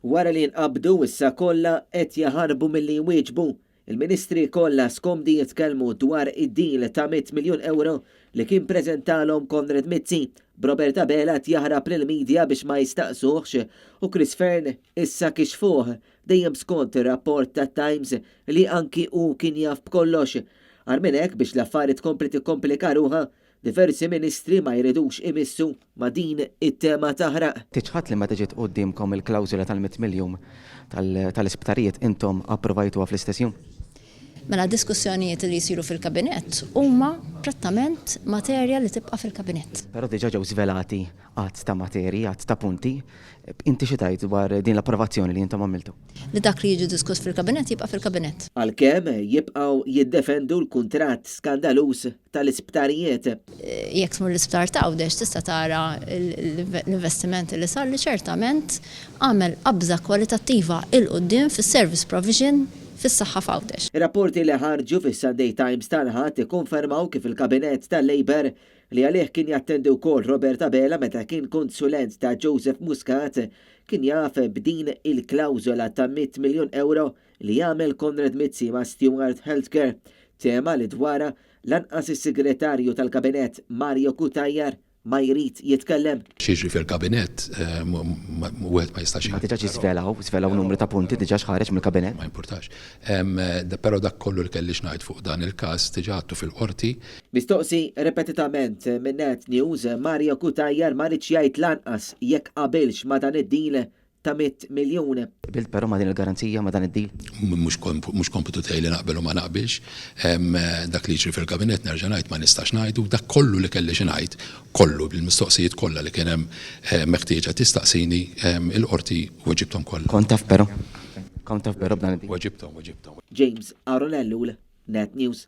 Wara li nqabdu issa kollha qed jaħarbu milli jwieġbu. Il-Ministri kollha skomdi jitkellmu dwar id-deal ta' 100 miljun ewro li kien preżentalhom Konrad Mizzi, b'Robert Abela qed jaħrab lill-media biex ma jistaqsuhx u Chris Fearne issa kixfuh, dejjem skont ir-rapport tat-Times li anki hu kien jaf b'kollox. Agħar minn hekk biex l-affari tkompli tikkomplika ruħha, Diversi ministri ma jridux imissu ma' din it-tema taħraq. Tiċħad li meta ġiet quddiemkom il-klawżola tal-mitt miljun tal-isptarijiet intom approvajtuha fl-istess jum? Mela diskussjonijiet li jsiru fil-Kabinett huma prettament materja li tibqa' fil-Kabinett. Però diġà ġew żvelati għadd ta' materji, għadd ta' punti. Inti xi tgħid dwar din l-approvazzjoni li intom għamiltu? Li dak li jiġi diskuss fil-Kabinett jibqa' fil-Kabinett. Għalkemm jibqgħu jiddefendu l-kuntratt skandaluż tal-isptarijiet. Jekk tmur l-Isptar t'Għawdex tista' tara l-investiment li sar li ċertament għamel qabża kwalitattiva 'il quddiem fis-service provision fis-saħħa f'Għawdex. Rapporti li ħarġu fis-Sunday Times tal-Ħadd ikkonfermaw kif il-Kabinett tal-Labour li għalih kien jattendi wkoll Robert Abela meta kien konsulent ta' Joseph Muscat, kien jaf b'din il-klawżola ta' 100 miljun ewro li għamel Konrad Mizzi ma' Steward Healthcare, tema li dwarha lanqas is-Segretarju tal-Kabinett Mario Cutajar ma jrid jitkellem. X'jiġri fil-Kabinett wieħed ma jistax Ma diġà ġie żvelaw, żvelaw numru ta' punti diġà x'ħareġ mill-Kabinett. Ma jimpurtax. Però dak kollu li kelli x'ngħid fuq dan il-każ diġà għadtu fil-Qorti. Mistoqsi ripetutament minn Net News, Mario Cutajar ma riedx jgħid lanqas jekk qabilx ma' dan id-deal ta' 100 miljun. Qbilt però ma' din il-garanzija, ma' dan id-deal? Mhux kompitu tiegħi li naqbel u ma naqbilx. Dak li jiġri fil-Kabinett nerġa' ngħid ma nistax ngħidu. Dak kollu li kelli xi ngħid, kollu, bil-mistoqsijiet kollha li kien hemm meħtieġa tistaqsini, il-Qorti weġibthom kollha. Kont taf però? Kont taf però b'dan id-deal? Weġibthom, weġibthom. James Aaron Ellul, Net News.